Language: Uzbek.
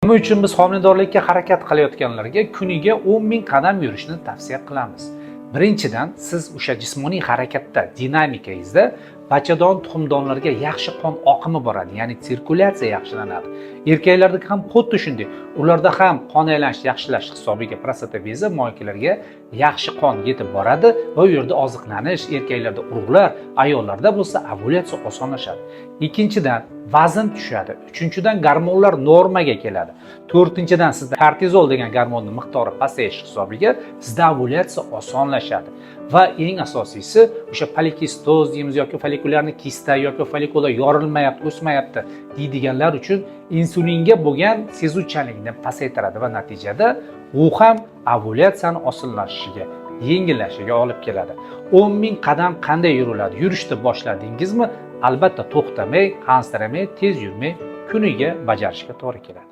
Nima uchun biz homiladorlikka harakat qilayotganlarga kuniga 10 ming qadam yurishni tavsiya qilamiz? Birinchidan, siz o'sha jismoniy harakatda, dinamikangizda bachadon tuxumdonlarga yaxshi qon oqimi boradi, ya'ni sirkulyatsiya yaxshilanadi. Erkaklarda ham xuddi shunday, ularda ham qon aylanish yaxshilash hisobiga prostata bezi, moykalarga yaxshi qon yetib boradi va u yerda oziqlanish, erkaklarda urug'lar, ayollarda bo'lsa ovulyatsiya osonlashadi. Ikkinchidan, vazn tushadi. Uchinchidan, gormonlar normaga keladi. To'rtinchidan, sizda kortizol degan gormonni miqdori pasayishi hisobiga sizda ovulyatsiya osonlashadi. Va eng asosiysi, o'sha polikistoz deymiz yoki folikulyarni kista yoki follikula yorilmayapti, o'smayapti deydiganlar uchun insulinga bo'lgan sezuvchanlikni pasaytiradi va natijada u ham ovulyatsiyani osonlashishiga, yengillashishiga olib keladi. 10 ming qadam qanday yuriladi? Yurishni boshladingizmi, albatta to'xtamay, hansiramay, tez yurmay, kuniga bajarishga to'g'ri keladi.